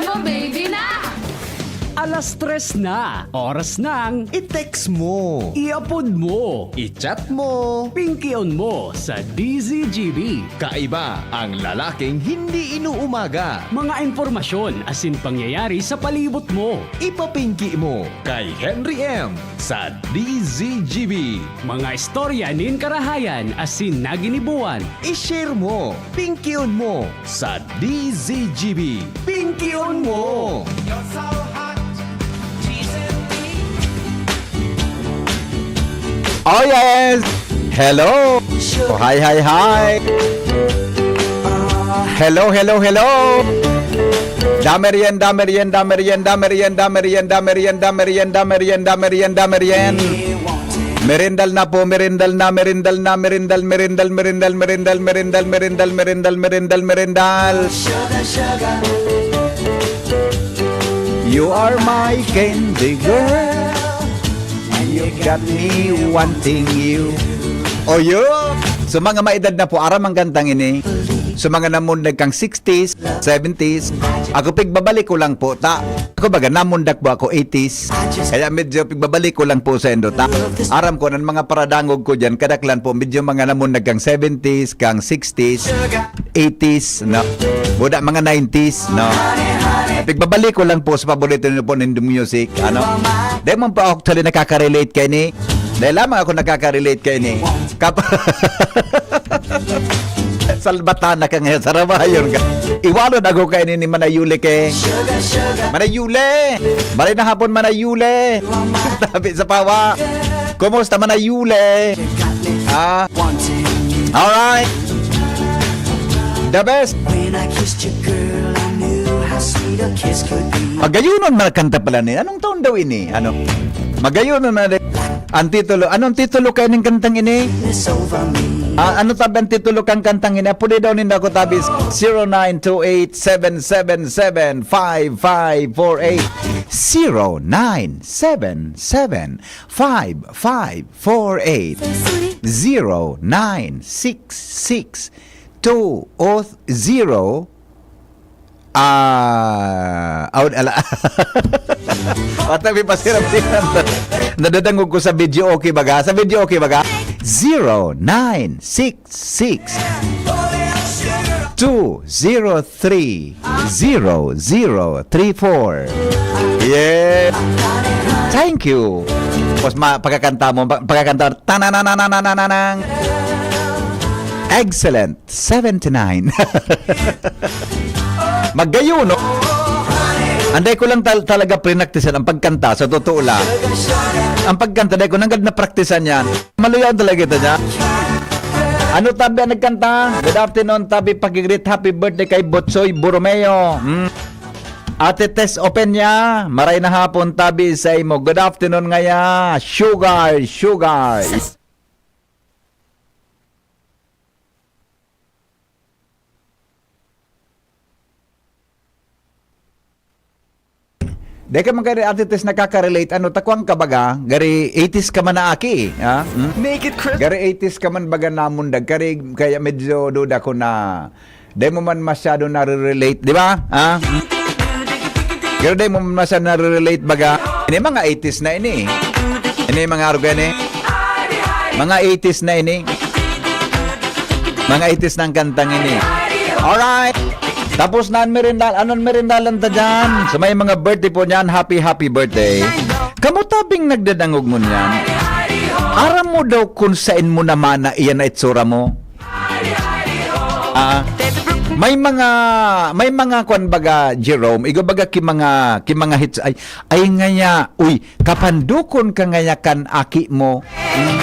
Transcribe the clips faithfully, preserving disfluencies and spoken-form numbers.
Mo, baby na! Alas tres na, oras ng i-text mo, i-upload mo, i-chat mo, pingkion mo sa D Z G B. Kaiba ang lalaking hindi inuumaga. Mga impormasyon asin pangyayari sa palibot mo. Ipapingki mo kay Henry M sa D Z G B. Mga istorya nin karahayan asin naginibuan. I-share mo, pingkion mo sa D Z G B. Pingkion mo! Oh yes! Hello! Oh, hi, hi, hi! Hello, hello, hello! Damer yen, damer yen, damer yen, damer yen, damer yen, damer yen, damer yen, damer yen, damer yen, damer yen. Merindal na po, merindal na, merindal na, merindal, merindal, merindal, merindal, merindal, merindal, merindal, merindal, merindal. You are my candy girl, and you got me wanting you. Oh, you? So, mga maedad na po, aram ang kantang ini. So, mga namundag kang sixties, seventies. Ako, pigbabalik ko lang po, ta. Ako, baga, namundag po ako, eighties. Kaya medyo pigbabalik ko lang po sa indo, ta. Aram ko, ng mga paradangog ko dyan, kadaklan po, medyo mga namundag kang seventies, kang sixties, eighties, no? Buda, mga nineties, no? Pigbabalik ko lang po sa paborito niyo po nindong music, ano? Dahil mo pa actually nakaka-relate kay ni. Dahil lamang ako nakaka-relate kay ni. Kap- Salbatana ka ngayon, sarabayon ka. Iwalon ako kay ni, ni Manayuli ke. Manayuli! Maray na hapon, Manayuli! Tabi sa pawa. Kumusta, Manayuli? Ah. Alright. The best. When I kissed your girl, I knew how sweet a kiss could be. Magayunon man kanta pala ni. Anong taon daw ini? Ano? Magayunon na rin. Ang titulo. Anong titulo kaya ning kantang ini? This over me. Ah, ano tabi ang titulo kang kantang ini? Pwede daw ninda ako tabi. Zero nine two eight seven seven seven five five four eight. Zero nine seven seven five five four eight. Zero nine six six two o zero. Ah, out, ala. Patabi pa siram-siram. Nadadangog ko sa video, okay baga? Sa video, okay baga? Zero nine six six two zero three zero zero three four. Yeah. Thank you. Tapos ma-, pagkakanta mo, pag-, pagkakanta, tanananananananang. Excellent. Seventy-nine. Magayon, no? Anday ko lang tal-, talaga pinaktisan ang pagkanta, sa totoo lang. Ang pagkanta, dahil ko nanggad na praktisan yan. Maluyaw talaga ito niya. Ano tabi ang nagkanta? Good afternoon, tabi, pakigreet happy birthday kay Butsoy Borromeo. Hmm. Ate Tess Openia, maray na hapon, tabi sa imo. Good afternoon ngaya. Sugar, sugar. Dai ka man gari, Ate Tess, nakaka-relate. Ano, takwang ka baga? Gari eighties ka man na aki, eh, ha? Hmm? Make it crisp. Gari eighties ka man baga namundag. Kari, kaya medyo duda ko na dai mo man masyado nare-relate, di ba? Ha? Hmm? Pero dai mo man masyado nare-relate baga. Ini mga eighties na ini. Ini mga aruga ni. Mga eighties na ini. Mga eighties na ang kantang ini. Alright. Tapos na ang merendal. Anong merendalan ta dyan? Sa may mga birthday po niyan, happy, happy birthday. Kamo tabing nagdadangog ngunyan. Aram mo daw kung sain mo naman na iyan na itsura mo? Ah, may mga, may mga kwan baga, Jerome, igo baga ki mga, ki mga hits, ay, ay ngaya, uy, kapandukon ka ngaya kan aki mo. Hmm.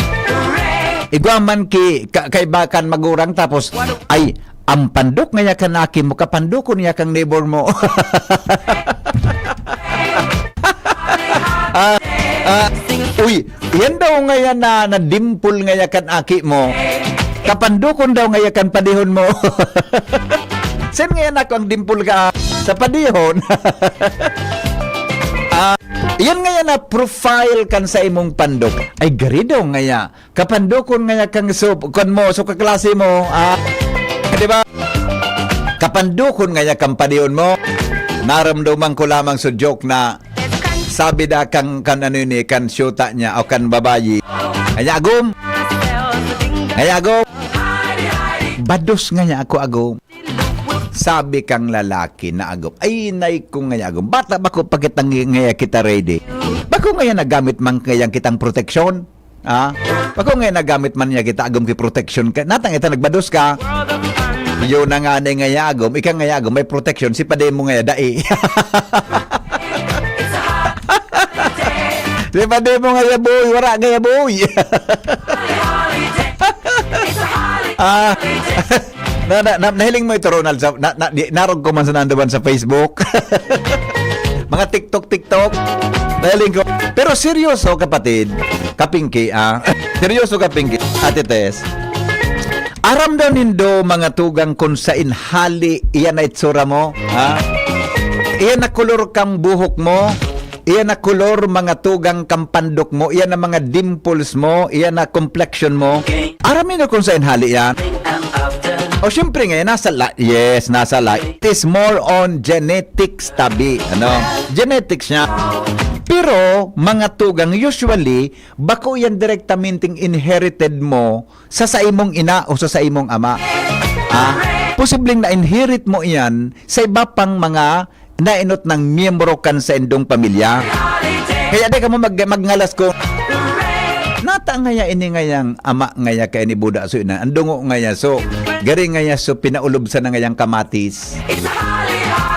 Igwa man ki, ka, kaiba kan magurang, tapos, ay, ang pandok ngaya kan aki mo, kapandukon ngaya kang neighbor mo. Ah, ah, uy, yan daw ngaya na, na dimple ngaya kan aki mo. Kapandukon daw ngaya kan padihon mo. Sin ngaya na ang dimple ka, ah, sa padihon. Ah, yan ngaya na profile kan sa imong pandok. Ay, gari daw ngaya. Kapandukon ngaya kang so, kwan mo, so kaklase mo, ah, di ba? Kapandukon ngaya kang padihon mo. Naramdaman ko lamang sa joke na sabi da kan, kan ano yun eh, kan syuta niya o kan babayi, "Ngaya agom! Ngaya agom!" "Bados ngaya ako agom." Sabi kang lalaki na agom, "Ay, nay ko ngaya agom. Bata bako pa kitang ngaya kita ready. Bako ngaya nagamit man ngayang kitang proteksyon? Ah? Bako ngaya nagamit man niya kita agom ki proteksyon ka. Natang ita nagbados ka." "Yun na nga ni ngaya agom, ika ngaya agom, may proteksyon, si pade mo ngaya dai." "Si pade mo ngaya, boy, wara ngaya, boy." Ah. Na, na, na, nahiling mo ito, Ronald, sa, na, na, di, narog ko man sa nanduman sa Facebook. Mga TikTok, TikTok. Nahiling ko. Pero seryoso, kapatid, kapingki, ah. Seryoso, kapingki, Ate Tess. Aram daw nindo, mga tugang, kung sain hali iyan na itsura mo, ha? Iyan na kolor kang buhok mo, iyan na kolor, mga tugang, kang pandok mo, iyan na mga dimples mo, iyan na complexion mo. Aram nindo kung sain hali yan? O, siyempre ngayon, nasa la-, yes, nasa la-, it is more on genetics, tabi, ano? Genetics niya. Pero, mga tugang, usually, bako yan direktamenteng inherited mo sa saimong ina o sa saimong ama. Ha? Posibleng na-inherit mo iyan sa iba pang mga nainot ng miyembro kan saindong pamilya. Kaya di ka mo mag-, magngalas ko, "Nata ngaya ini ngayang ama ngaya kaya ni Buda so ina, ang dungo ngaya so, gari ngaya so, pinaulubsan na ngayang kamatis."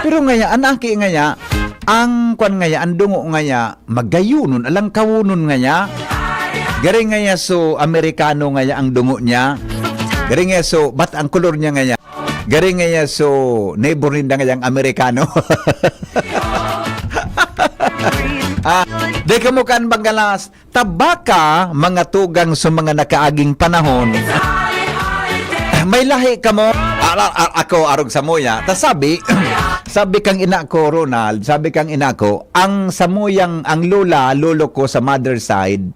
Pero ngaya, an aki ngaya, ang kwan ngaya, ang dungo ngaya, magayunon, alang kawunon ngaya. Gari ngaya so, Amerikano ngaya ang dungo niya. Gari ngaya so, bat ang kolor niya ngaya. Gari ngaya so, neighbor ninda ngayang Amerikano. Ah, di ka mo kan magalas, tabaka, mga tugang sa mga nakaaging panahon. May lahi ka mo? Ara-, a-, ako, arog sa muya. Ta sabi, sabi kang ina ko, Ronald, sabi kang ina ko, ang samuyang, ang lola, lolo ko sa mother side,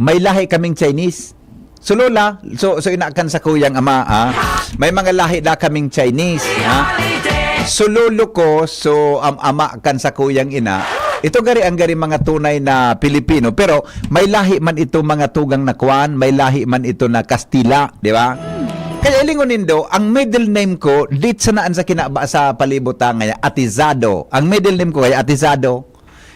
may lahi kaming Chinese. So, lola, so, so ina kan sa kuyang ama, ah, may mga lahi da kaming Chinese, ha? So, lolo ko, so, am-, ama kan sa kuyang ina, ito gari ang gari mga tunay na Pilipino, pero may lahi man ito mga tugang na kwan, may lahi man ito na Kastila, di ba? Kaya ilingon nindo, ang middle name ko, dit sa naan sa kinaba sa palibot, ah, ngaya, Atizado. Ang middle name ko kaya Atizado.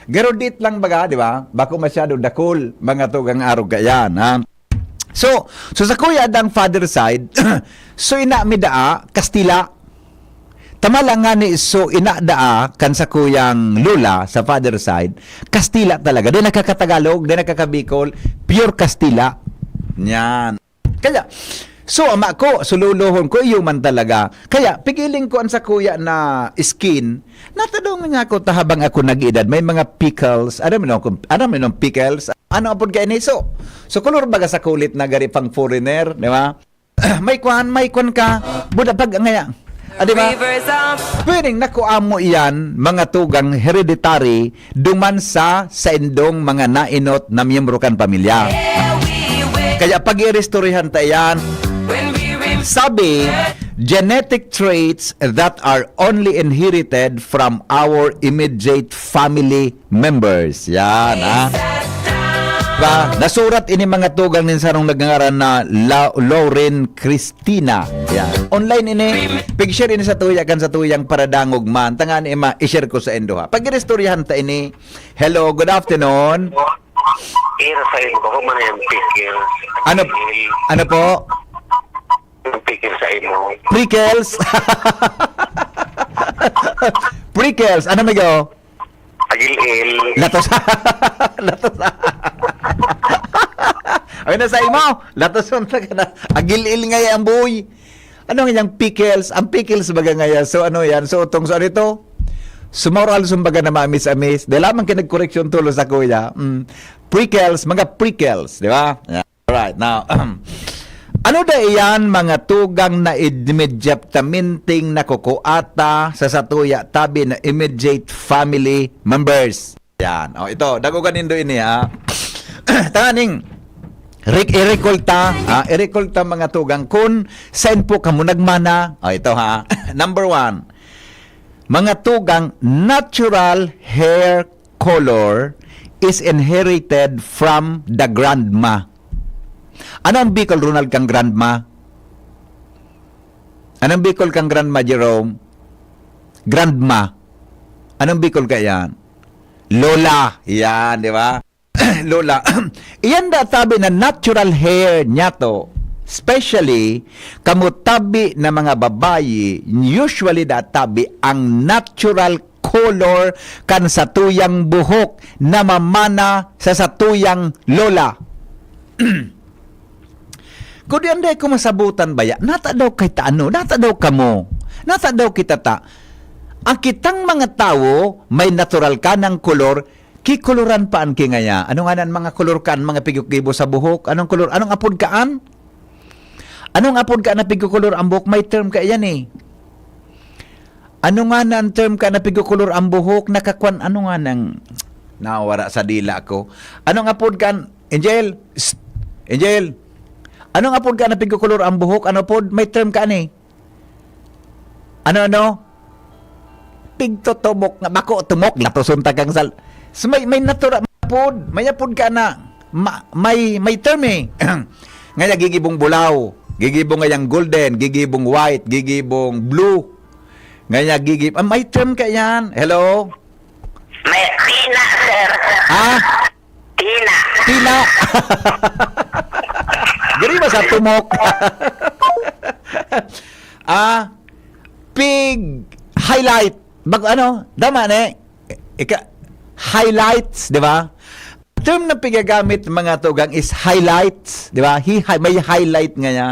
Garo dit lang baga, di ba? Bako masyado dakul, mga tugang arog kayan, ha? So, so sa kuya dang father side, so ina mi daa, Kastila. Tama lang nga ni, so ina daa, kan sa kuyang lola, sa father side, Kastila talaga. Di nakakatagalog, di nakakabikol, pure Kastila. Yan. Kaya, so ama ko, so lolohon ko, iyo man talaga. Kaya, pigiling ko an sa kuya na skin, natadong niya ako ta habang ako nag-edad, may mga pickles. Aram mo, aram mo pickles? Ano apod ka ini? So, so kolor baga sa kulit na gari pang foreigner, di ba? May kwan, may kwan ka. Buda pag ngaya. Ah, di ba? Pwedeng nakuha mo iyan, mga tugang hereditary, duman sa saindong mga nainot na miyembro kan pamilya. Kaya pag-iristoryahan ta iyan, sabi, genetic traits that are only inherited from our immediate family members. Yan, ha? Ba, nasurat ini mga tugang nin sarong nagngangaran na La-, Lauren Christina. Yan. Online ini, pig-share ini sa tuya kan sa tuyang paradangog man. Tangan ima, i-share ko sa indo, ha. Pag-iristoryahan ta ini. Hello, good afternoon. Ira sa imo, bako man yung pikil. Ano, ano po? Ang pikil sa imo. Prickles. Prickles. Ano, migo? Agil-il. Latos. Latos. Ay, nasa imo. Latos yung taga na. Agil-il nga yan, boy. Ano nga yung pickles? Ang pickles baga nga yan. So, ano yan? So, itong, so, ano ito? Sumoral, sumbaga na maamis-amis. Dahil lamang kinagkoreksyon tulo sa kuya. Mm. Prickles, mga prickles. Di ba? Yan. Alright, now, ano da iyan, mga tugang na immediatamente nakukuata sa satuya tabi na immediate family members? Yan. O, ito, dagogan nindo ini, ha? Tanganing, re-, irekolta, ha? Irekolta, mga tugang, kun sain po kamo nagmana. O, ito, ha? Number one, Mga tugang, natural hair color is inherited from the grandma. Ano ang Bicol, Ronald, kang grandma? Anong Bicol kang grandma, Jerome? Grandma. Anong Bicol ka yan? Lola. Yan, di ba? Lola. Iyan da tabi na natural hair niya to. Especially, kamo tabi na mga babayi, usually da tabi ang natural color kan satuyang buhok na mamana sa satuyang lola. Kung di anday ko masabutan baya, nata daw kay ta ano, nata daw kamo, nata daw kita ta. Ang kitang mga tawo, may natural ka ng kolor, kikoloran pa an kingaya. Ano nga na ang mga kolor ka, ang mga pigok-gibo sa buhok? Anong kolor? Anong apod kaan? Anong apod ka na pigkokolor ang buhok? May term ka iyan eh. Ano nga na ang term ka na pigkokolor ang buhok? Nakakwan, ano nga nang nawara sa dila ko? Anong apod ka, Angel? Shh! Angel! Anong apod ka na pigkokolor ang buhok? Ano pod? May term ka ni? Ano, ano? Pigtotumok nga, bako tumok, latoson ta kang sal-, so, may, may natural, may apod, may apod ka na, ma-, may, may term eh. Ngaya gigibong bulaw, gigibong ngayang golden, gigibong white, gigibong blue. Ngaya gigib-, ah, may term ka yan. Hello? May tina, sir. Ah? Tina. Tina. Gari ba sa tumok? Ah, pig highlight. Bag-, ano? Tama na eh. Ika-, highlights, di ba? Term na pigagamit mga tugang is highlights, di ba? Hi-, hi-, may highlight nga niya.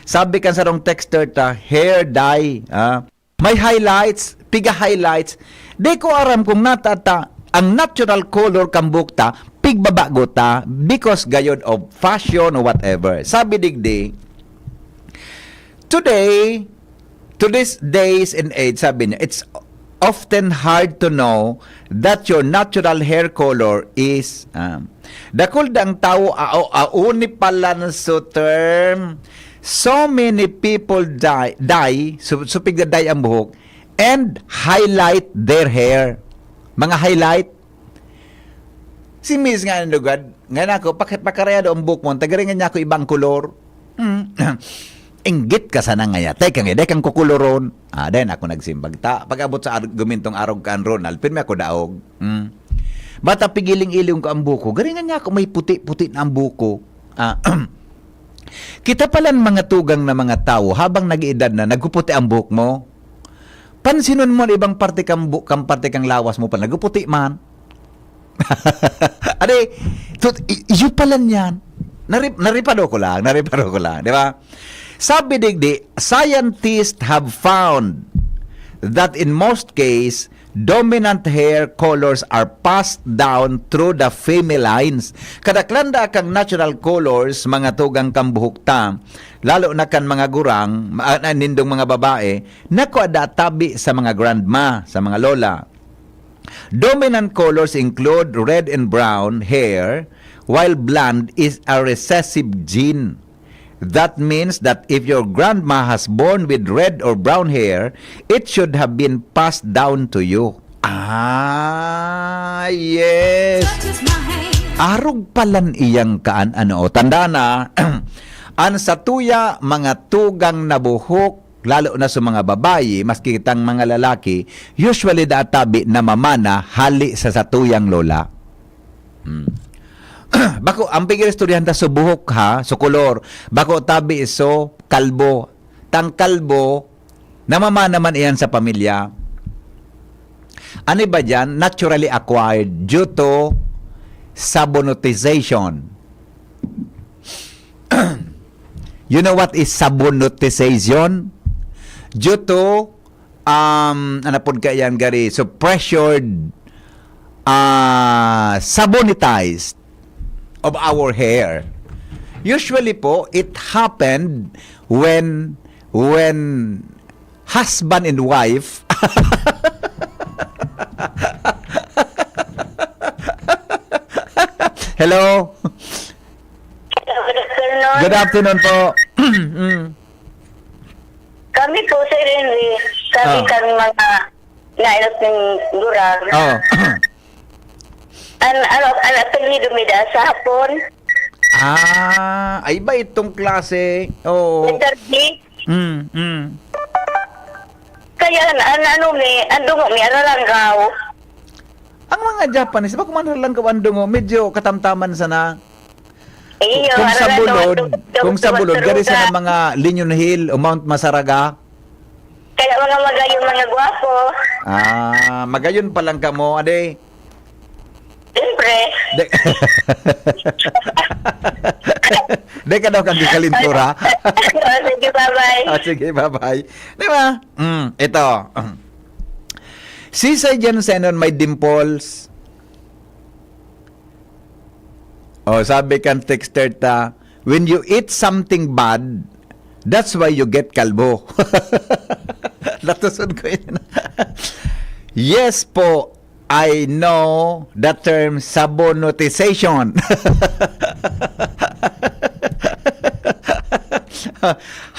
Sabi kan sarong texter ta, hair dye, ah. May highlights, piga-highlights. Di ko aram kung natata ang natural color kan buhok ta, pigbabago ta because gayod of fashion or whatever. Sabi digdi, today, to this days and age, sabi niya, it's often hard to know that your natural hair color is, um, dakul dang tawo, ao-, aoni palan so term. So many people dye, dye, su-, supig na dye ang buhok, and highlight their hair. Mga highlight. Si Miss nga nalugad, nga nako, paki-, pakarayado ang buhok mo, tagaringan niya ako ibang kolor. Hmm. Inggit ka sana ngaya. Teka nga, dai kang kukuloron. Ah, dai na ako nagsimbag. Ta, pag-abot sa argumentong arog kan Ronald, pirmi ako daog. Hmm. Bata, pigiling-iling ko ang buko. Garingan niya ako, may puti-puti na ang buko. Ah, kita palan mga tugang na mga tawo, habang nag-iedad na, nagpuputi ang buhok mo. Pansinon mo ang ibang parte kang bu-, kang parte kang lawas mo pa, nagpuputi man. Ade, tut-, i-, iyo pala niyan. Narip-, naripado ko lang, naripado ko lang, di ba? Sabi digdi, scientists have found that in most case, dominant hair colors are passed down through the family lines. Kadaklan da kang natural colors, mga tugang kang buhok ta, lalo na kan mga gurang, ma-, ah, nindong mga babae, nakua da tabi sa mga grandma, sa mga lola. Dominant colors include red and brown hair, while blonde is a recessive gene. That means that if your grandma has born with red or brown hair, it should have been passed down to you. Ah, yes. Arog palan iyang kaan, ano, tanda na, an satuya, mga tugang na buhok, lalo na sa mga babayi, maski kitang mga lalaki, usually da tabi namamana hali sa satuyang lola. Hmm. Bako, ang pag-iristoryahan ta sa buhok, ha, sa kolor. Bako tabi so kalbo. Tang kalbo, namamana man iyan sa pamilya. Ano ba diyan? Naturally acquired due to sabonitization. You know what is sabonitization? Due to, um, ano pod kaya yan, gari? So, pressured, ah, sabonitized of our hair. Usually po, it happened when, when husband and wife. Hello? Hello, good afternoon. Good afternoon po. Mm. Kami po, Sir Henry, kami Ah. kami mga, Nainot ng gurang. Oh. An, ano, an apelyido mi da sa Hapon. Ah, ay ba itong klase? Oo. Letter D. Mm, mm. Kaya an, an ano mi, an dungo mi, an Ralanggaw. Ang mga Japanese, bako man Ralanggaw an dungo, medyo katamtaman sana. Iyo, kung sa Ralanggaw, Bulod, kung sa Bulod, gari sana mga Linyon Hill o Mount Masaraga. Kaya mga magayon, mga gwapo. Ah, magayon pa lang kamo, ade. Siyempre. De, de ka daw kang kalintura. Oh, sige, bye-bye. Ah, sige, bye-bye. Di ba? Mm, ito. Si Sir Jensenon may dimples. Oh, sabi kan texter ta, "When you eat something bad, that's why you get kalbo." Natuson ko yun. Yes po, I know the term sabonotization.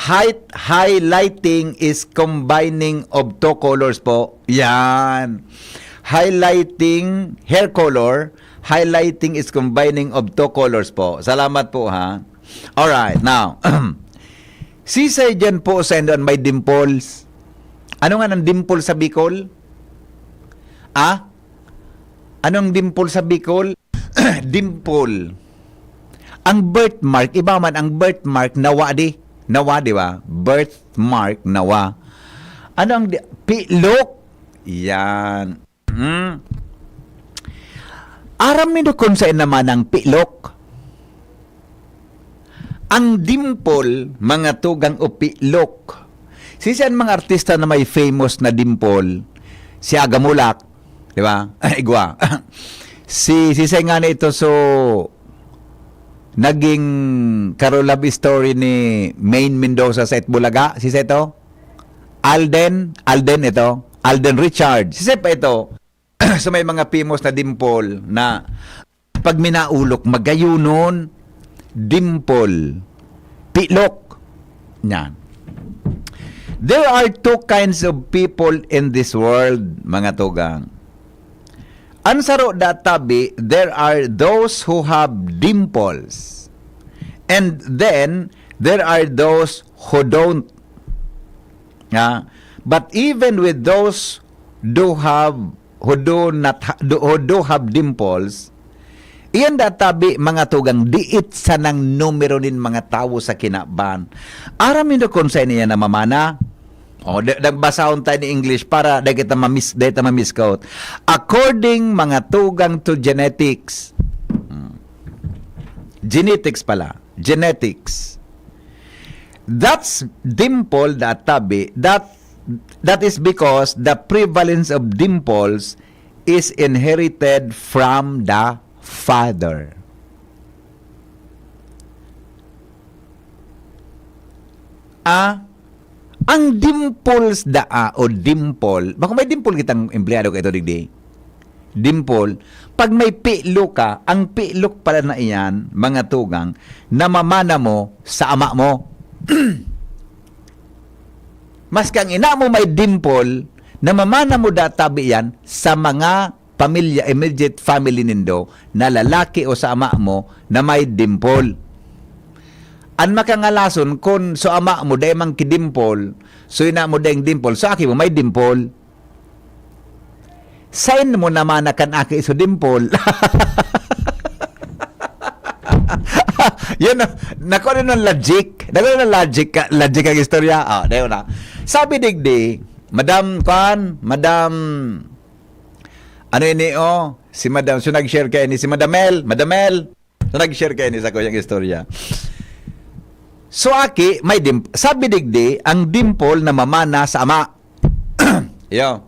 Hi-, highlighting is combining of two colors po. Yan. Highlighting, hair color, highlighting is combining of two colors po. Salamat po, ha. Alright, now, si Sir Jen po, Sir Don, may dimples. Ano nga ang dimple sa Bicol? Ah? Anong dimple sa Bicol? Dimple. Ang birthmark, iba man ang birthmark, nawa di. Nawa, di ba? Birthmark, nawa. Ano ang di-, pilok? Yan. Hmm. Aram nindo kung saan naman ang pilok? Ang dimple, mga tugang o pilok. Siisay an mga artista na may famous na dimple? Si Aga Mulak, di ba? Igwa. Si, siisay nga na ito, so, naging karo-love story ni Maine Mendoza sa Itbulaga? Siisay ito? Alden? Alden ito? Alden Richard. Siisay pa ito? So, may mga famous na dimple na pag minaulok, magayunon, dimple, pilok. Yan. There are two kinds of people in this world, mga tugang. An saro da tabi, there are those who have dimples. And then, there are those who don't. Nga, but even with those do have, who do not ha-, do, who do have dimples, iyan da tabi, mga tugang, diit sanang numero nin mga tawo sa kinaban. Aram nindo kung saan iyan namamana? O, da-, dagbasahon tayo ni English para dai kita mamis-, dai ta mamisquote. According, mga tugang, to genetics. Hmm. Genetics pala. Genetics. That's dimple, that tabi, that, that is because the prevalence of dimples is inherited from the father. Ah, ang dimples daa o dimple, bako may dimple kitang empleyado kaito digdi. Dimple, pag may pilok ka, ang pilok pala na iyan, mga tugang, namamana mo sa ama mo. Maski ang ina mo may dimple, namamana mo da tabi yan sa mga pamilya, immediate family nindo, na lalaki o sa ama mo na may dimple. An makangalason, kun so ama mo dai man ki dimple, so ina mo daing dimple, so aki mo may dimple. Sain mo namana kan aki so dimple? Yun, no? Naku, ano nang logic? Naku, ano nang logic ka, logic ang istorya? Ah, dayon na. Sabi digdi, Madam, kwan, Madam, ano ini, oh? Si Madam, so nag-share kaini, si Madam Mel, Madam Mel. So, nag-share kaini sa kuyang istorya. So, aki, may dim-, sabi digdi, ang dimple namamana sa ama. Iyo.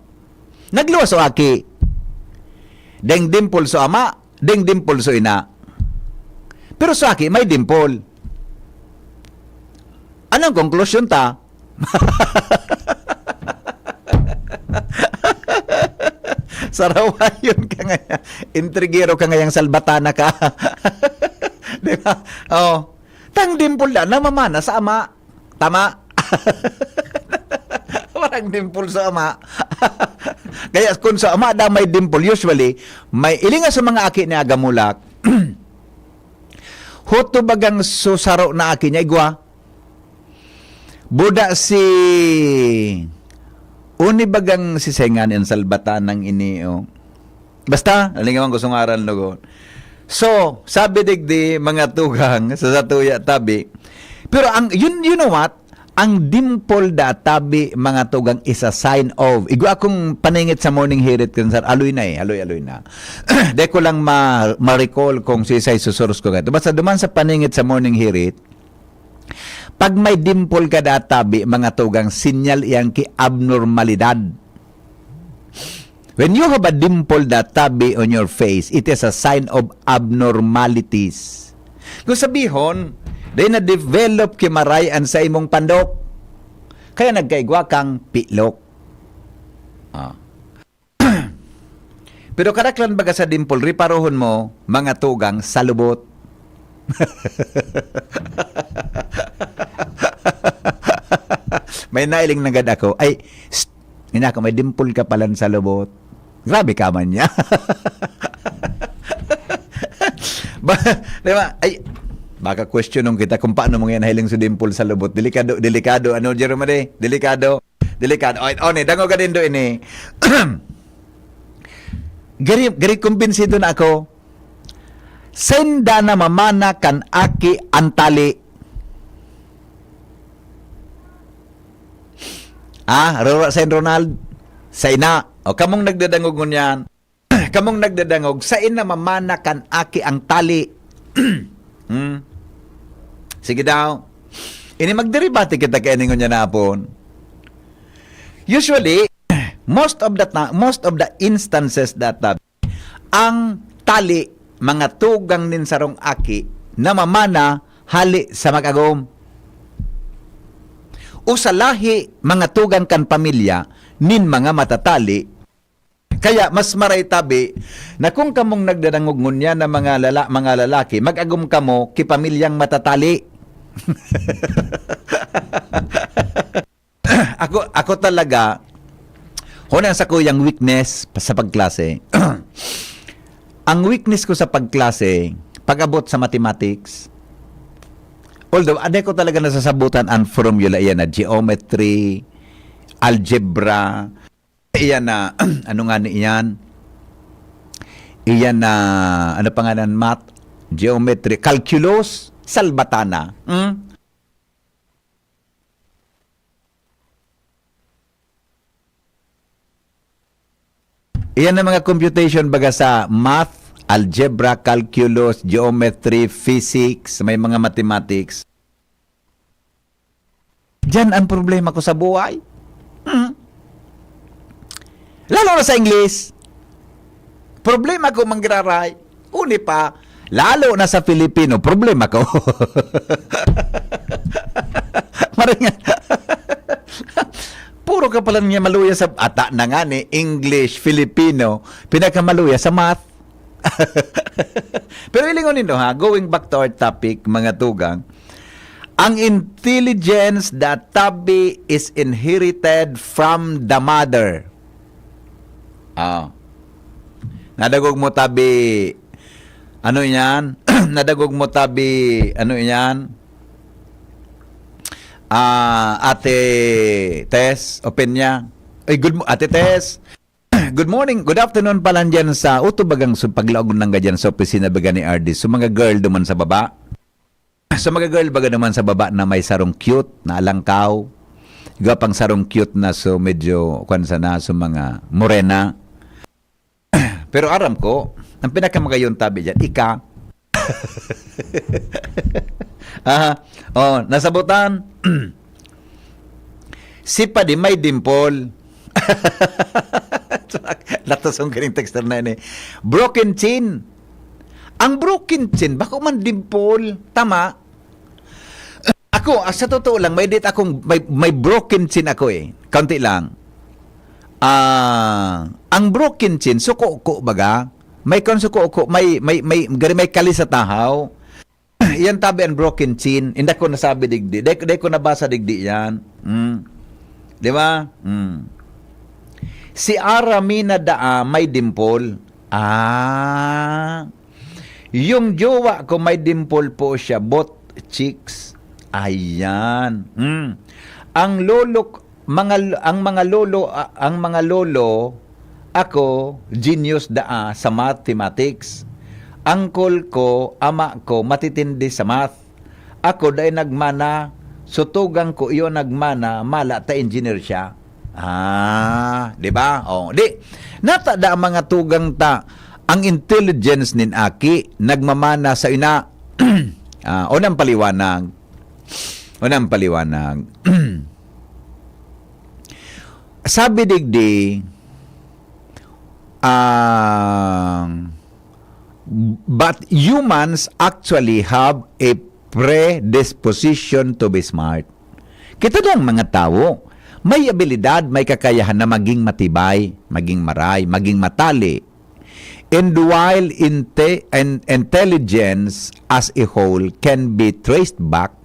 Nagluwas so aki. Daing dimple so ama, daing dimple so ina. Pero so aki, may dimple. Anong konklusyon ta? Sarawayon ka nga, intrigero ka ngayang salbatana ka. Di ba? Oh. Tang dimple na, namamana sa ama. Tama? Walang dimple sa ama. Kaya kun sa ama daw may dimple, usually, may ilinga sa mga aki ni Agamulak, huto bagang susaro na aki niya, igwa. Buda si, uni bagang si Sengan in Salbatan ng ini, oh. Basta, nalingawan ko sa ngaran, lugon. So, sabi digdi, mga tugang, sa satuya tabi. Pero ang, yun, you know what? Ang dimple da tabi, mga tugang, is a sign of. Igwa akong paningit sa morning hirit, kan sir, aloy na eh, aloy-aloy na. Di ko lang ma-, ma-recall kung sisay susuros ko ganito. Basta duman sa paningit sa morning hirit, pag may dimple ka da tabi, mga tugang, sinyal iyang ki abnormalidad. When you have a dimple da tabi on your face, it is a sign of abnormalities. Kung sabihon, dahil na-develop ki maray an sa imong pandok, kaya nagkaigwa kang pilok. Ah. Pero kadaklan baga sa dimple, riparohon mo, mga tugang, sa lubot. May nailing nagad ako. Ay, st-, ina ko, may dimple ka palan sa lubot. Grabe ka man niya. Ba, di ba? Ay, baka questionon kita kung paano mo ngayon nahiling sa dimple sa lubot. Delikado, delikado. Ano, Jerome, de? Delikado. Delikado. Ay, oh, ni, dango ka din do ini. Gari, gari, kumbinsido na ako. Senda na mamana kan aki ang tali. Ah, Rora Saint Ronald, sa ina. O, kamong nagdadangog ngunyan. Kamong nagdadangog, sa ina mamana kan aki ang tali. Hmm? Sige daw. Ini magderibate kita kay ningon niya napon. Usually, most of the ta-, most of the instances that, uh, ang tali, mga tugang nin sarong aki, namamana hali sa mag-agom. O sa lahi, mga tugang kan pamilya, nin mga matatali. Kaya mas maray tabi na kung kamong nagdadangog ngunyan na mga lala-, mga lalaki, mag-agom kamo ki pamilyang matatali. Ako, ako talaga, hona sa kuyang weakness pa-, sa pagklase. Ang weakness ko sa pagklase, pag-abot sa mathematics, although, ade ko talaga nasasabutan ang formula, iyan na geometry, algebra, iyan na, ano nga ni iyan? Iyan na, ano pa nga nan, math, geometry, calculus, salbatana. Hmm? Iyan ang mga computation baga sa math, algebra, calculus, geometry, physics, may mga mathematics. Diyan ang problema ko sa buhay. Hmm. Lalo na sa English. Problema ko manggiraray. Uni pa, lalo na sa Filipino, problema ko. Maringan. Puro ka pala niya maluya sa, ata na nga ni English, Filipino, pinakamaluya sa math. Pero ilingon nindo ha, going back to our topic, mga tugang, ang intelligence that tabi is inherited from the mother. Ah. Nadagog mo tabi, ano yan? Nadagog mo tabi, ano yan? Ah, Ate Tess, open niya. Ay, good mo, Ate Tess. Good morning, good afternoon pa lang dyan sa uto bagang su-, paglaog nangga dyan sa opisina baga ni R D. So, mga girl duman sa baba. So, mga girl baga naman sa baba na may sarong cute na alangkaw. Iga pang sarong cute na so medyo, kwan sana, so mga morena. Pero aram ko, ang pinakamagayon tabi dyan, ika. Aha. Oh, nasabutan. Si Padi may dimple. Latos ang galing texter na ini. Broken chin. Ang broken chin, bako man dimple. Tama. Ako, ah, sa totoo lang, may dit akong, may, may broken chin ako eh. Kaunti lang. Ah, ang broken chin, suko-uko baga. May kon suko-uko, may, may, may, gari may kali sa tahaw. Yan tabi ang broken chin. Hindi ko nasabi digdi. Di, di ko nabasa digdi yan. Mm. Di ba? Mm. Si Aramina daa may dimple. Ah. Yung jowa ko may dimple po siya, both cheeks. Ayan. Hmm. Ang lolo, mga, ang mga lolo, ah, ang mga lolo, ako, genius daa sa mathematics. Uncle ko, ama ko, matitindi sa math. Ako, dai nagmana, so tugang ko, iyo nagmana, mala ta engineer siya. Ah, di ba? Oh, di. Nata daa mga tugang ta, ang intelligence nin aki, nagmamana sa ina. Ah, unang paliwanag. Unang paliwanag. Sabi digdi, ang, but humans actually have a predisposition to be smart. Kita dang mga tawo, may abilidad, may kakayahan na maging matibay, maging maray, maging matali. And while inte-, and intelligence as a whole can be traced back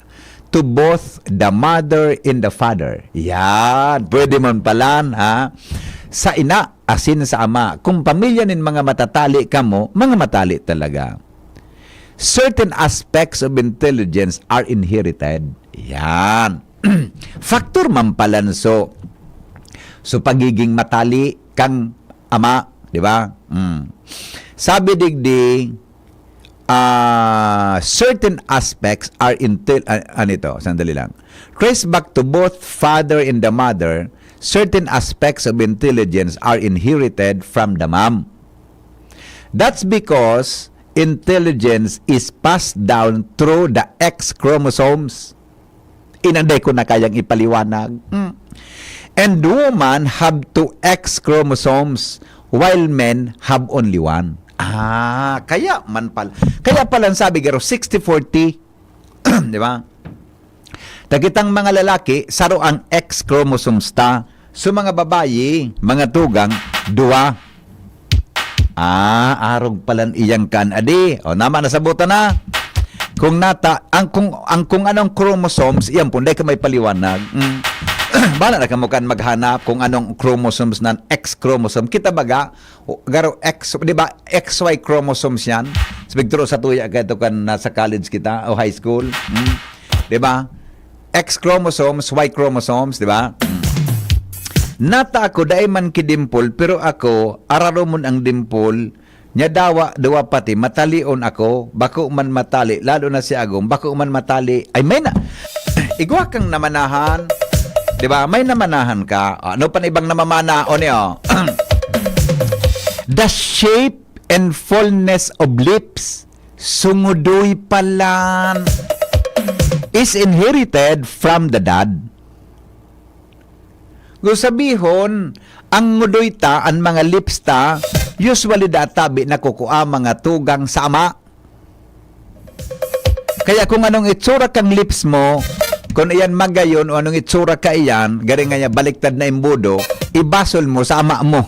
to both the mother and the father. Yan, pwede man palan, ha? Sa ina, asin sa ama. Kung pamilya nin mga matatali kamo, mga matali talaga. Certain aspects of intelligence are inherited. Yan. Factor man palan so, so pagiging matali kang ama, di ba? Mm. Sabi digdi, ah, certain aspects are intel-, ah, ano ito? Sandali lang. Trace back to both father and the mother, certain aspects of intelligence are inherited from the mom. That's because intelligence is passed down through the X chromosomes. Inanday ko na kayang ipaliwanag. Mm. And women have two X chromosomes, while men have only one. Ah, kaya man pala. Kaya pala ang sabi, garo, sixty forty. Di ba? Ta kitang mga lalaki, saro ang X chromosomes ta. So, mga babayi, mga tugang, duwa. Ah, arog palan iyang kan adi. O, nama, nasabutan na. Kung nata, ang kung, ang kung anong chromosomes, iyan po, dai ka may paliwanag. Mm. Bala na kamo kan maghanap kung anong chromosomes nan X chromosome. Kita baga, o, garo X, di ba, X Y chromosomes yan? Sabi, turo sa tuya ka ito kan nasa college kita o high school. Mm. Di ba? X chromosomes, Y chromosomes, di ba? Mm. Nata ako, dai man ki dimple, pero ako, araromon ang dimple, nya dawa, dawa pati, matalion ako, bako man matali, lalo na si Agong, bako man matali, ay may na, igwa kang namanahan, di ba? May namanahan ka. Ano pa na ibang namamana? O niyo? The shape and fullness of lips, sungudoy palan, is inherited from the dad. Kung sabihon, ang ngudoy ta, ang mga lips ta, usually databi nakukua mga tugang sa ama. Kaya kung anong itsura kang lips mo, kung iyan magayon o anong itsura ka iyan, garing nga niya baliktad na imbudo, ibasol mo sa ama mo.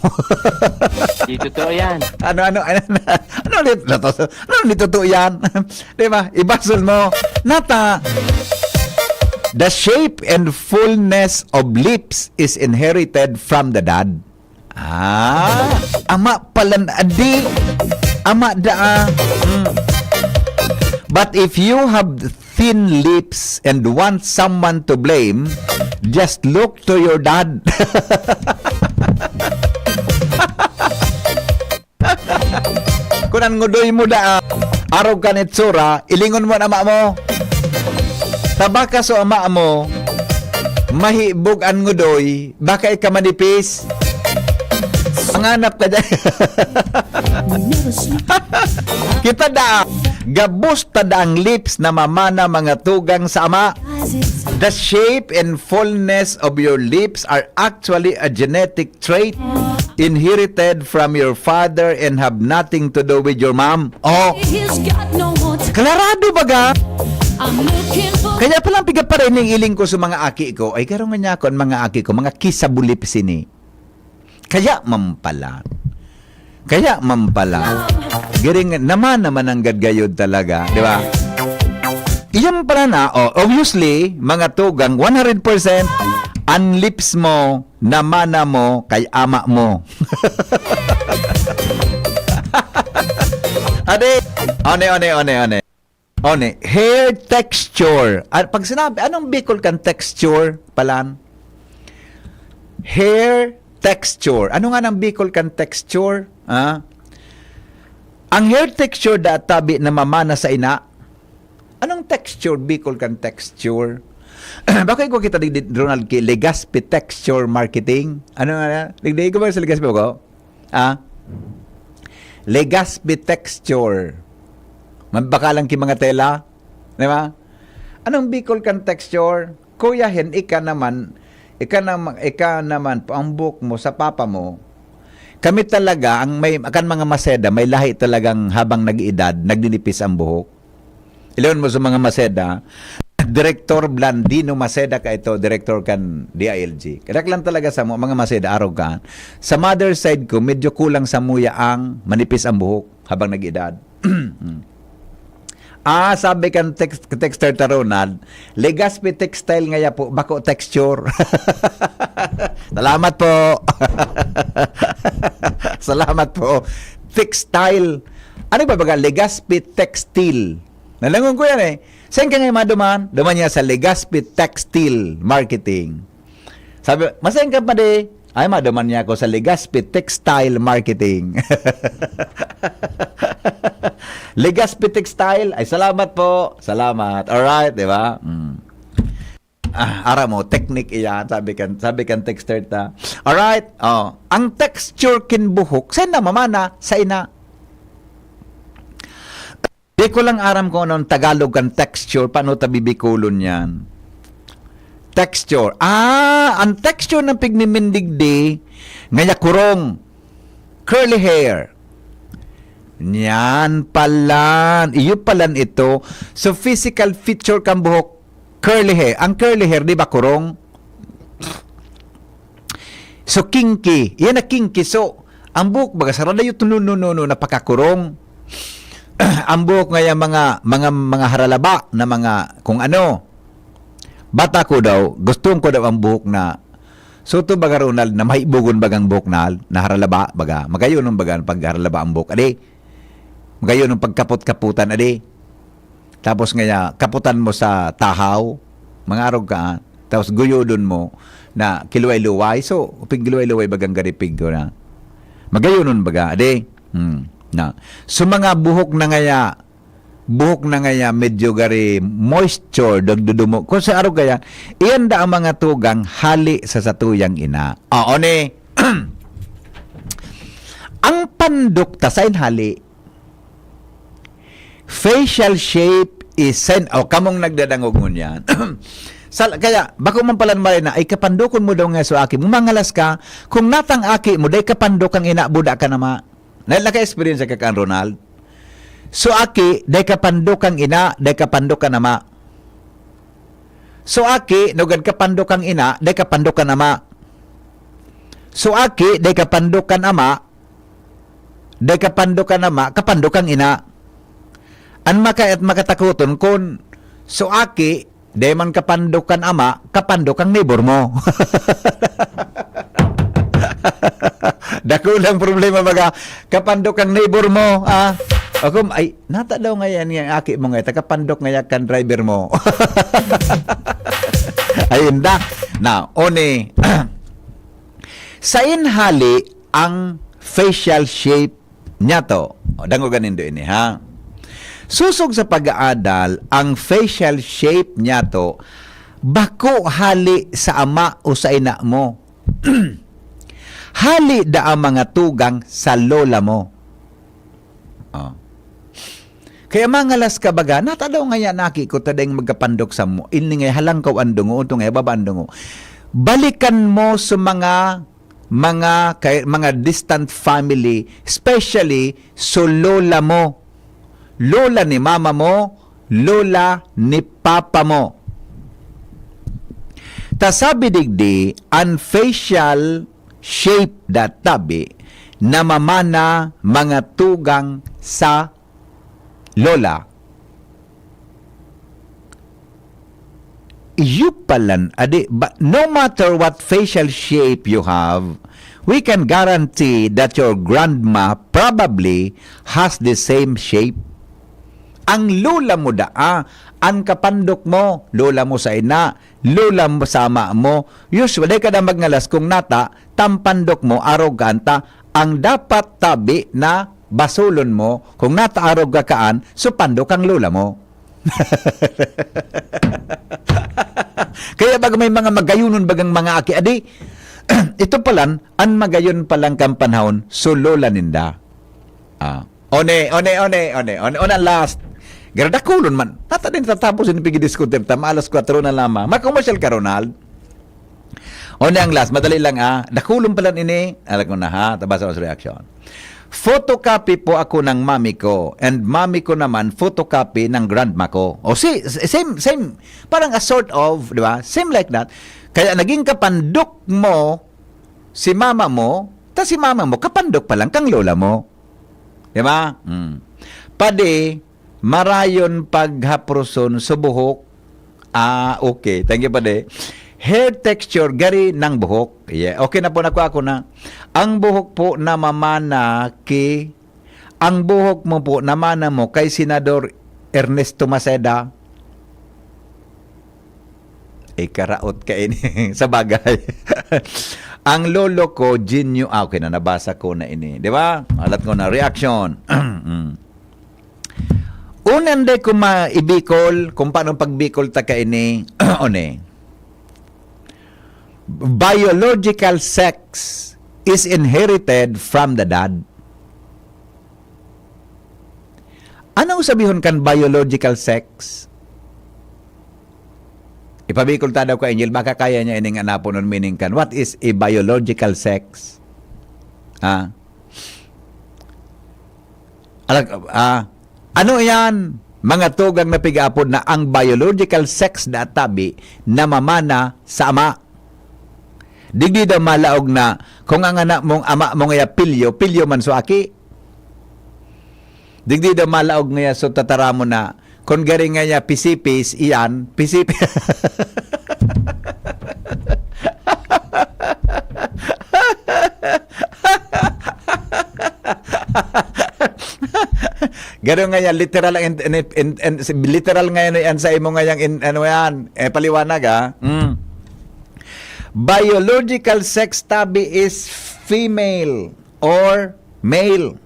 Di totoo yan. Ano, ano, ano, ano, ano, ano, ano, ano, totoo yan? Di ba? Ibasol mo. Nata, the shape and fullness of lips is inherited from the dad. Ah, ama palan adi. Ama daa. Mm. But if you have thin lips and want someone to blame, just look to your dad. Kun an ngudoy mo daa, arog kan itsura, ilingon mo an ama mo. Ta baka so ama mo, mahibog an ngudoy, baka ika manipis. Manganap ka dyan. Kita daa, gabos ta daang lips namamana mga tugang sa ama. The shape and fullness of your lips are actually a genetic trait inherited from your father and have nothing to do with your mom. Oh, He's got no more time. Klarado baga? I'm looking for Kaya palang pigaparaining iling ko sa mga aki ko, ay garo nga niya ako ang mga aki ko, mga kisabulip sini. Kaya man pala. Kaya man pala. Giring naman naman ang gadgayod talaga, di ba? Iyan pala na, oh, obviously, mga tugang, one hundred percent, An lips mo, namana mo kay ama mo. Ade, one, one, one, one. One, hair texture. Ah, pag sinabi, anong Bicol kan texture, Palan? Hair texture. Ano nga nang Bicol kan texture? Ah? Ang hair texture da tabi na mamana sa ina. Anong texture, Bicol kan texture? Bako igwa kita digdi, Ronald, ki Legazpi Texture Marketing. Ano nga na? Digdi ko ba sa Legazpi ko? Ah? Legazpi Texture. Mabaka lang ki mga tela. Di ba? Anong Bicol kan texture? Kuya Hen, ika naman, ika naman, ika naman po ang buhok mo sa papa mo. Kami talaga, ang may, kan mga Maceda, may lahi talagang habang nag-iidad, nagninipis ang buhok. Ilan mo sa mga Maceda, Direktor Blandino Maceda ka ito, direktor kan D I L G. Kadaklan talaga sa mo, mga Maceda, arog ka. Sa mother side ko, medyo kulang sa muya ang manipis ang buhok habang nag-edad. Ah, sabi kan text, texter ta Ronald, Legazpi textile ngaya po, bako texture. Salamat po. Salamat po. Textile. Ano ba baga? Legazpi textile. Nalangon ko yan eh. Saan ka ngayon maduman? Duman niya sa Legazpi Textile Marketing. Sabi, "Masain ka pa di?" "Ay, maduman niya ako sa Legazpi Textile Marketing." Legazpi Textile? Ay, salamat po. Salamat. Alright, di ba? Mm. Ah, ara mo, technique iyan, sabi kan, sabi kan texter ta. Alright, oh. Ang texture kin buhok, saan na mamana? Sa ina. Di ko lang aram kung anong Tagalog kan texture, paano ta bibikulon yan? Texture. Ah, ang texture ng pigmimindigdi, ngaya kurong. Curly hair. Niyan palan. Iyo palan ito. So, physical feature kan buhok, curly hair. Ang curly hair, di ba, kurong? So, kinky. Yan na kinky. So, ang buhok, baga, saradayo, no, no, no, no, napakakurong. Ang buhok ngaya mga, mga, mga haralaba na mga kung ano. Bata ko daw, gusto ko daw ang buhok na, so to baga, Ronald, na mahibogon bagang buhok na, na haralaba, baga. Magayon ang baga, pag haralaba ang buhok. Adi, magayon ang pagkapot-kaputan, adi. Tapos ngaya, kaputan mo sa tahaw, mga arog ka, ah. Tapos guyodon mo na kiluway-luway. So, pigluway-luway bagang garipig ko na. Magayonon baga, adi. Hmm. Na. So, mga buhok na ngaya, buhok na ngaya medyo gari moisture, nagdudumo. Kung sa arog kaya, iyan da ang mga tugang hali sa satuyang ina. Oo, ni. Ang pandok ta sa inhali, facial shape is sen-, o, kamong nagdadangog ngunyan. Sal-, kaya, bako man pala maray na, ay kapandokon mo daw nga so aki mo, mangalas ka, kung natang aki mo, dai kapandok ang ina, buda ka na ma. Na, naka-experience ka kan Ronald? So aki, dai kapandok ang ina, dai kapandok ang ama. So aki, nugad kapandok ang ina, dai kapandok ang ama. So aki, dai kapandok kan ama, dai kapandok kan ama, kapandok ang ina. An maka-, at makatakoton kun so aki, dai man kapandok kan ama, kapandok ang neighbor mo. Dakulang problema baga, kapandok ang neighbor mo, ah. O kung, ay, nata daw ngayon yung aki mo ngayon, takapandok ngayon kan driver mo. Ay, inda. Na, oni, sa inhali ang facial shape niyato. O, dangogan nindo ini, ha? Susog sa pag-aadal, ang facial shape niyato, bako hali sa ama o sa ina mo. Hali da ang mga tugang sa lola mo. O. Kaya mangalas ka baga, nata daw ngaya naki ko ta daing magkapandok sa mo, ini ngaya halangkaw ang dungo, ito ngaya baba ang dungo. Balikan mo sa mga, mga, kay, mga distant family, especially so lola mo, lola ni mama mo, lola ni papa mo. Ta sabi digdi, an facial shape da tabi na mamana mga tugang sa lola. You palan, adi, but no matter what facial shape you have, we can guarantee that your grandma probably has the same shape. Ang lola mo daa, an kapandok mo, lola mo sa ina, lola mo sa ama mo, usually kada magngalas kung nata, tampandok mo, arog ka anta, ang dapat tabi na basulon mo, kung nataarog ka kaan, so pandok ang lola mo. Kaya baga may mga magayunon bagang mga aki, adi, ito palan, an magayon palang kan panahon, so lola ninda. Ah. One, one, one, one, one, one ang last. Garadakulon man. Nata din tatapos yung pigidiskutir ta, alas kwatro na lamang. Makomersyal ka, Ronald? One ang last, madali lang, ah. Dakulon pala ini. Alam ko na, ha? Tabasa ko sa reaction. Photocopy po ako ng mami ko, and mami ko naman photocopy ng grandma ko. O si, same, same, parang a sort of, di ba? Same like that. Kaya naging kapandok mo si mama mo, ta si mama mo, kapandok pa lang kang lola mo. Di ba? Mm. Padi, marayon paghaproson sa buhok. Ah, okay. Thank you, Padi. Hair texture, gari ng buhok. Yeah. Okay na po, nakuha ko na. Ang buhok po namamana ki, ang buhok mo po, namana mo kay Senador Ernesto Maceda. Ikaraot ka ini. Sa bagay. Ang lolo ko, Ginyo, ah, okay na, nabasa ko na ini. Di ba? Alat ko na, reaction. Mm. Unan day ko maibikol, kung paano pagbikol ta ka ini, one. Biological sex is inherited from the dad. Anong sabihon kan biological sex? Ipabikol ta daw ka, Angel, baka kaya niya ining anapon on meaning kan. What is a biological sex? Ah. Alag-, ah, ano yan? Mga tugang na pig-aapod na ang biological sex na tabi na mamana sa ama. Digdi daw malaog na kung ang anak mong ama mo ngaya pilyo, pilyo man so aki. Digdi daw malaog ngaya so tataramon na kung gari ngaya pisipis, iyan, pisipis. Garo ngaya, literal ang in, in, in, in, literal ngaya yan sa imo ngayang in, ano yan, eh, paliwanag, ah. Mm. Biological sex tabi is female or male.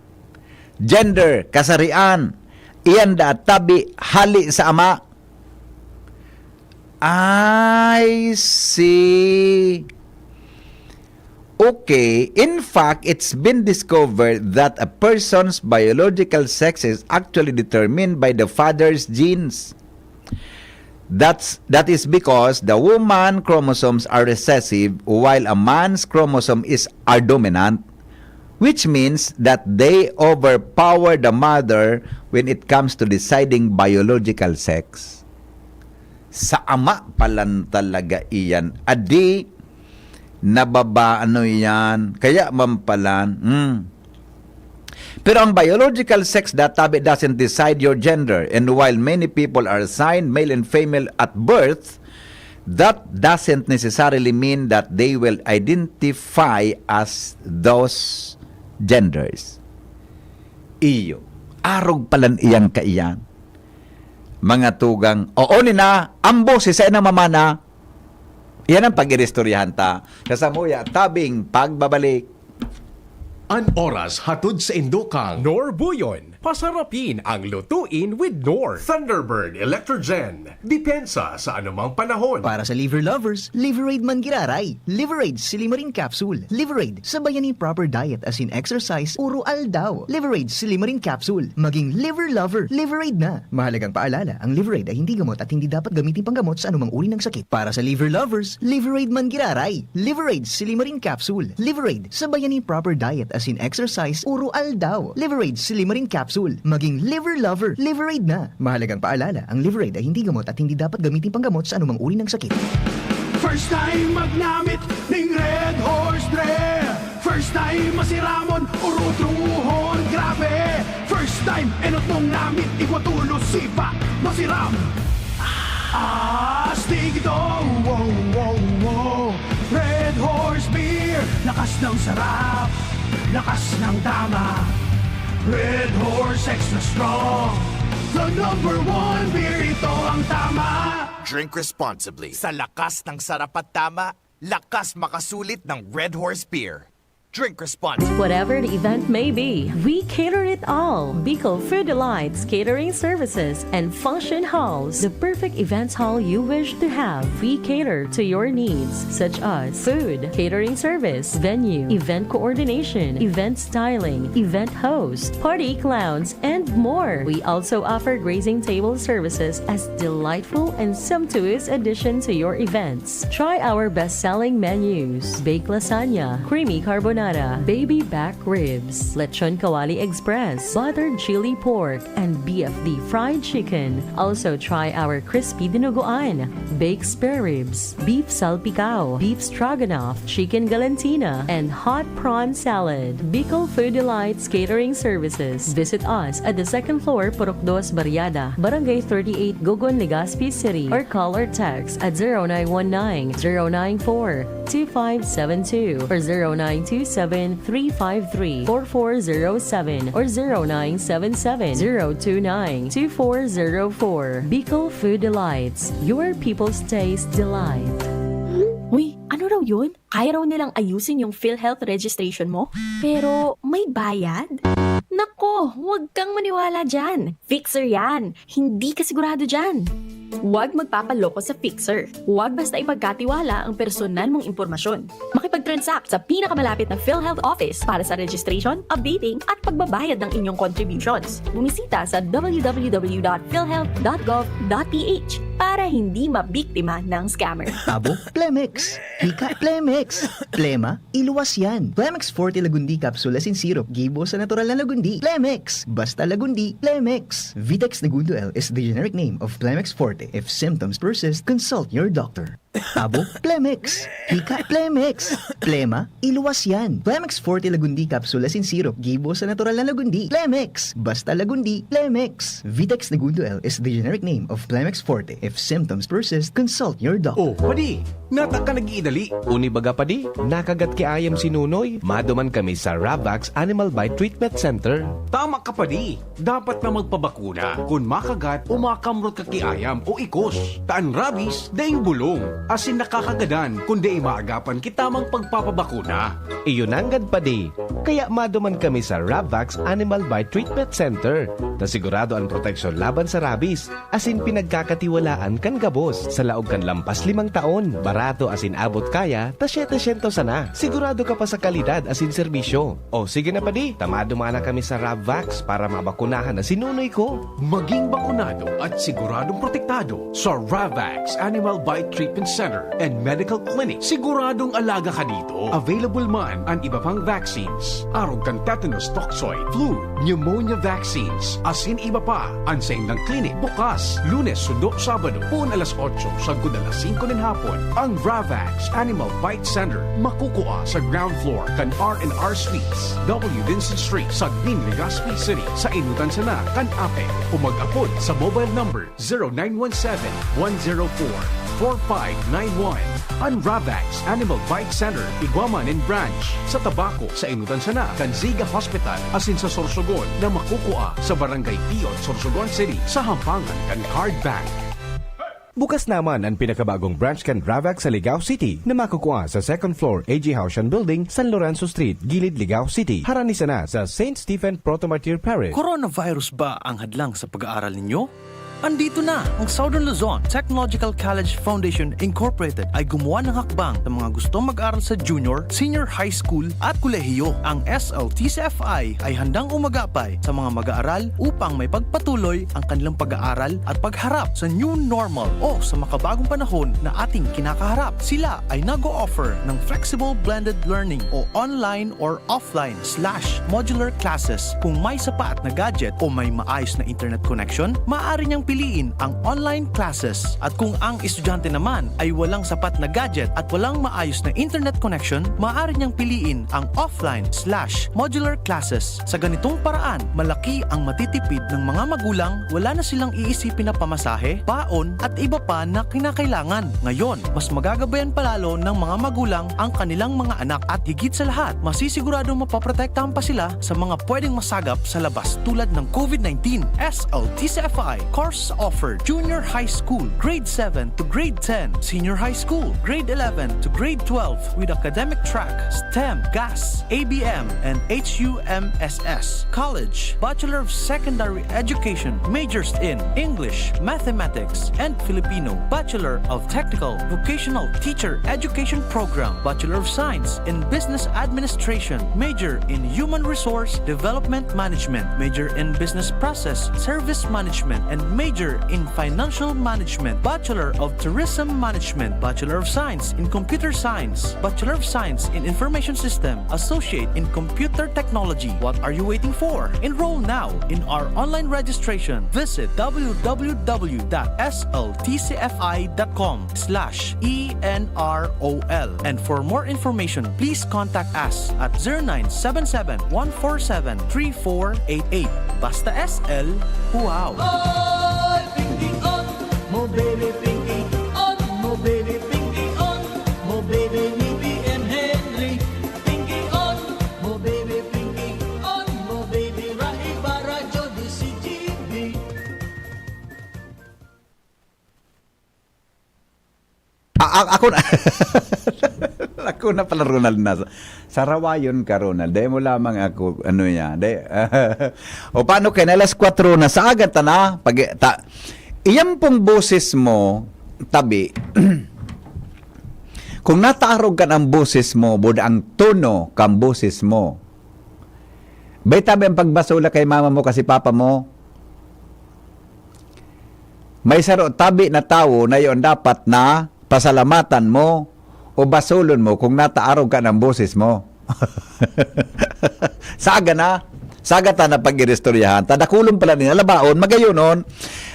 Gender, kasarian. Iyan da tabi hali sa ama. I see. Okay, in fact, it's been discovered that a person's biological sex is actually determined by the father's genes. That's, that is because the woman chromosomes are recessive while a man's chromosome is, are dominant, which means that they overpower the mother when it comes to deciding biological sex. Sa ama palan talaga iyan. Adi, nababa, ano yan? Kaya man palan, hmm. Pero ang biological sex databi doesn't decide your gender. And while many people are assigned male and female at birth, that doesn't necessarily mean that they will identify as those genders. Iyo, arog palan iyang kaiyan. Mga tugang, oo, nina, ambo si sa inang mamana. Yan ang pag-iristoryahan ta. Sa samuya, tabing pagbabalik. An oras hatod sa indokang Norbuyon, pasarapin ang lutuin with Nor. Thunderbird Electrogen. Depensa sa anumang panahon. Para sa liver lovers, Liverade man giraray. Liverade Silimarin Capsule. Liverade, sabayan ni proper diet as in exercise, uro aldaw. Liverade Silimarin Capsule. Maging liver lover, Liverade na. Mahalagang paalala, ang Liverade ay hindi gamot at hindi dapat gamitin panggamot sa anumang uri ng sakit. Para sa liver lovers, Liverade man giraray. Liverade Silimarin Capsule. Liverade, sabayan ni proper diet as in exercise, uro aldaw. Liverade Silimarin Capsule. Maging liver lover, Liverade na. Mahalagang paalala, ang Liverade ay hindi gamot at hindi dapat gamitin panggamot sa anumang uri ng sakit. First time magnamit ning Red Horse Dre. First time masiramon, urutrohon, grabe. First time, enot mong namit, igwa tulos, sipa, masiram. Astig ito, wow, wow, wow. Red Horse Beer, lakas ng sarap, lakas ng tama. Red Horse Extra Strong, the number one beer, ito ang tama. Drink responsibly. Sa lakas ng sarap at tama, lakas makasulit ng Red Horse Beer. Drink responsibly. Whatever the event may be, we cater it all. Bicol Food Delights Catering Services and Function Halls, the perfect events hall you wish to have. We cater to your needs, such as food, catering service, venue, event coordination, event styling, event host, party clowns, and more. We also offer grazing table services as delightful and sumptuous addition to your events. Try our best-selling menus: baked lasagna, creamy carbonara, baby back ribs, lechon kawali express, buttered chili pork, and B F D fried chicken. Also try our crispy dinuguan, baked spare ribs, beef salpicao, beef stroganoff, chicken galantina, and hot prawn salad. Bicol Food Delights Catering Services. Visit us at the second floor, Purok Dos Barriada, Barangay thirty-eight, Gogon, Legazpi City, or call or text at zero nine one nine, zero nine four, two five seven two or zero nine two seven, three five three, four four zero seven or zero nine seven seven, zero two nine, two four zero four. Bicol Food Delights, your people's taste delight. Uy, ano raw yun? Kaya raw nilang ayusin yung PhilHealth registration mo? Pero may bayad? Nako, huwag kang maniwala dyan. Fixer yan. Hindi ka sigurado dyan. Huwag magpapaloko sa Fixer. Huwag basta ipagkatiwala ang personal mong impormasyon. Makipag-transact sa pinakamalapit na PhilHealth office para sa registration, updating, at pagbabayad ng inyong contributions. Bumisita sa w w w dot philhealth dot gov dot p h para hindi mabiktima ng scammer. Abo, Plemex. Hika, Plemex. Plema, iluwas yan. Plemex Forte Lagundi Capsule asin Syrup gibo sa natural na lagundi. Plemex! Basta lagundi, Plemex! Vitex Negundo L is the generic name of Plemex Forte. If symptoms persist, consult your doctor. Abo, Plemex! Hika, Plemex! Plema, iluwas yan. Plemex Forte Lagundi Capsule asin Syrup gibo sa natural na lagundi. Plemex! Basta lagundi, Plemex! Vitex Negundo L is the generic name of Plemex Forte. If symptoms persist, consult your doctor. Oh, padi, nata ka nag-iidali. Uni baga padi, nakagat ki ayam si Nunoy. Maduman kami sa Ravax Animal Bite Treatment Center. Tama ka padi, dapat na magpabakuna kun makagat o makamrot ka ki ayam o ikos. Ta an rabies, daing bulong, asin nakakagadan kun dai maagapan ki tamang pagpapabakuna. Iyo nanggad padi, kaya maduman kami sa Ravax Animal Bite Treatment Center, ta sigurado an proteksyon laban sa rabies, asin pinagkakatiwalaan kan gabos. Sa laog kan lampas limang taon, barato asin abot kaya ta setecientos sana. Sigurado ka pa sa kalidad asin serbisyo. O sige na padi, ta maduman na kami sa Ravax para mabakunahan na si Nunoy ko. Maging bakunado at siguradong protektado sa Ravax Animal Bite Treatment Center and Medical Clinic. Siguradong alaga ka dito. Available man an iba pang vaccines, arog kan tetanus toxoid, flu, pneumonia vaccines, asin iba pa. An saindang clinic bukas Lunes sundo Sabado, poon alas otso sagkod alas singko nin hapon. Ang Ravax Animal Bite Center makukua sa ground floor kan R and R Suites, W Vincent Street, Sagmin, Legazpi City, sa inutan sana kan ape, o mag-apod sa mobile number zero nine one seven, one zero four, four five nine one. An Ravax Animal Bite Center, igwa man nin branch sa Tabaco, sa inutan sana kan Ziga Hospital, asin sa Sorsogon na makukua sa Barangay Piot, Sorsogon City, sa hampangan kan Card Bank. Bukas naman an pinakabagong branch kan Ravax sa Ligao City na makukua sa second floor A G Haushan Building, San Lorenzo Street, Gilid, Ligao City, harani sana sa Saint Stephen Proto-Martyr Parish. Coronavirus ba ang hadlang sa pag-aaral ninyo? Andito na! Ang Southern Luzon Technological College Foundation Incorporated ay gumawa ng hakbang sa mga gustong mag-aral sa junior, senior high school at kolehiyo. Ang S L T C F I ay handang umagapay sa mga mag-aaral upang maipagpatuloy ang kanilang pag-aaral at pagharap sa new normal o sa makabagong panahon na ating kinakaharap. Sila ay nag-o-offer ng flexible blended learning o online or offline slash modular classes. Kung may sapat na gadget o may maayos na internet connection, maaari niyang piliin ang online classes. At kung ang estudyante naman ay walang sapat na gadget at walang maayos na internet connection, maaari niyang piliin ang offline slash modular classes. Sa ganitong paraan, malaki ang matitipid ng mga magulang, wala na silang iisipin na pamasahe, baon, at iba pa na kinakailangan. Ngayon, mas magagabayan pa lalo ng mga magulang ang kanilang mga anak at higit sa lahat, masisigurado mapaprotektahan pa sila sa mga pwedeng masagap sa labas tulad ng COVID nineteen. S L T C F I course offered Junior High School, Grade seven to Grade ten, Senior High School, Grade eleven to Grade twelve with academic track, STEM, GAS, A B M, and H U M S S. College, Bachelor of Secondary Education, majors in English, Mathematics, and Filipino, Bachelor of Technical Vocational Teacher Education Program, Bachelor of Science in Business Administration, major in Human Resource Development Management, major in Business Process Service Management, and major in Financial Management, Bachelor of Tourism Management, Bachelor of Science in Computer Science, Bachelor of Science in Information System, Associate in Computer Technology. What are you waiting for? Enroll now in our online registration. Visit w w w dot s l t c f i dot com slash e n r o l. And for more information, please contact us at zero nine seven seven, one four seven, three four eight eight. Basta S L, wow! Oy, Pinky on, mo baby Pinky on, mo baby Pinky on, mo baby ni B M Henry. Pinky on, mo baby Pinky on, mo baby Rahi Barajo di si G B. A-, a-, ako na, ako na pala, Ronald, na. Sarawayon ka, Ronald. Dahil mo lamang ako, ano yan. Dahil, o paano kayo? Alas kwatro na, sa aga ta na. Pag, ta, iyang pong boses mo, tabi, kung nataarog kan ang boses mo, buda ang tono kan boses mo. Bay, tabi ang pagbasula kay mama mo kasi papa mo. May saro tabi na tawo na yon dapat na pasalamatan mo o basulon mo kung nataarog ka ng boses mo. Saga na. Saga ta na pag-iristoryahan. Ta dakulon pala ni alabaon, magayonon.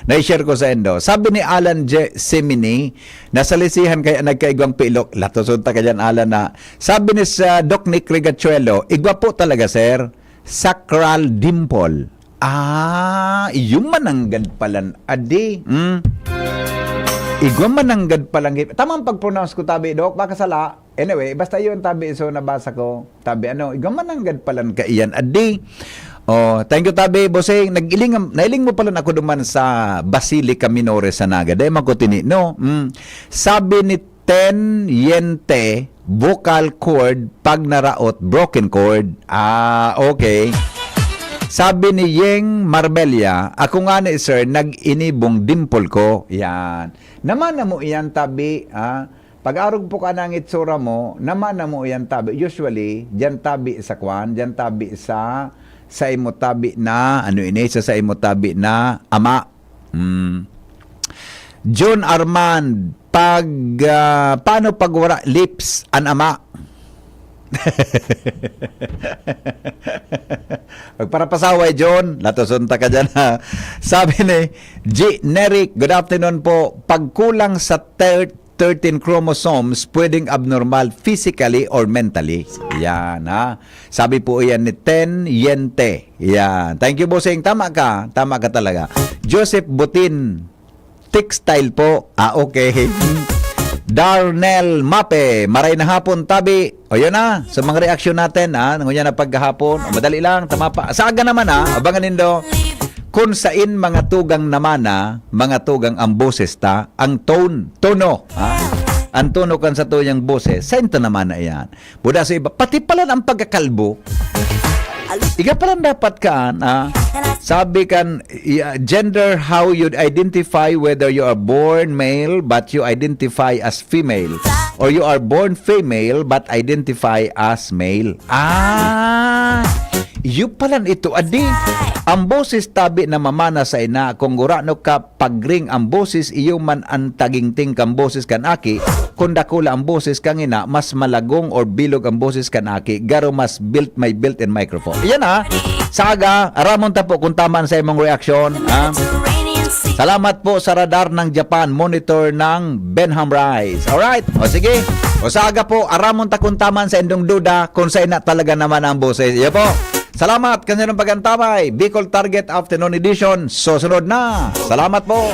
Na-share ko sa endo. Sabi ni Alan J. Simini, nasalisihan kaya nagkaigwang pilok. Latoson ta ka dyan, Alan, na. Sabi ni sa Doc Nick Rigachuelo, "Igwa po talaga, sir. Sacral dimple." Ah, iyo mananggad palan, adi. Hmm. Igwa mananggad palan. Tamang pag-pronounce ko, tabi, Doc? Baka sala. Anyway, basta yun, tabi, so nabasa ko. Tabi, ano, igwa mananggad palan kaiyan, adi. Oh, thank you, tabi, bossing. Nag-iling, nailing mo pala ako duman sa Basilica Minores sa Naga. Dahil man ko tini, no? Mm. Sabi ni Ten Yente, vocal cord, pag naraot, broken cord. Ah, okay. Sabi ni Yeng Marbella, "Ako nga ni sir, nag-inibong dimple ko." Yan. Namana mo iyan, tabi, ah. Pag-arog po ka na ang itsura mo, namana mo iyan, tabi. Usually, diyan tabi sa kwan, diyan tabi sa, sa imo tabi na, ano ini, sa, sa imo tabi na ama. Mm. John Armand, pag, ah, paano pag wala lips an ama? Magparapasaway, John. Latoson ta ka dyan, ha? Sabi ni G. Neric, "Good afternoon po. Pag kulang sa thir-, thirteen chromosomes, pwedeng abnormal physically or mentally." Yan, ha? Sabi po iyan ni Ten Yente. Yan. Thank you, bossing. Tama ka. Tama ka talaga. Joseph Butin, textile po. Ah, okay. Darnel Mape, maray na hapon, tabi. O, yun na. Sa mga reaksyon natin, ha, ngunyan na paghahapon. O, madali lang, tama pa. Sa aga naman, ha, abangan nindo. Kung sain mga tugang naman, ha, mga tugang ang boses ta, ang tone, tono, ha? Ang tono kan sa tuyang boses, sain ta naman na iyan. Buda sa iba, pati pala ang pagkakalbo. Iga pala dapat kaan, ah. Sabi kan, i-, ah, gender, how you identify, whether you are born male but you identify as female, or you are born female but identify as male. Ah, iyo palan ito, adi. Ang boses tabi na mamana sa ina, kung gurano ka pagring ang boses, iyo man ang tagingting kan boses kan aki. Kun dakula ang boses kan ina, mas malagong or bilog ang boses kan aki, garo mas built, may built-in microphone. Iyan, ha. Saga, aramon ta po kung tama ang sa imong reaksyon, ha. Salamat po sa radar ng Japan, monitor ng Benham Rice. Alright, o sige. O sa aga po, aramon ta kung taman sa indong duda kung saan na talaga naman ang boses. Iyo po. Salamat kanyo ng pag-antabay. Bicol Target Afternoon Edition. Susunod na. Salamat po.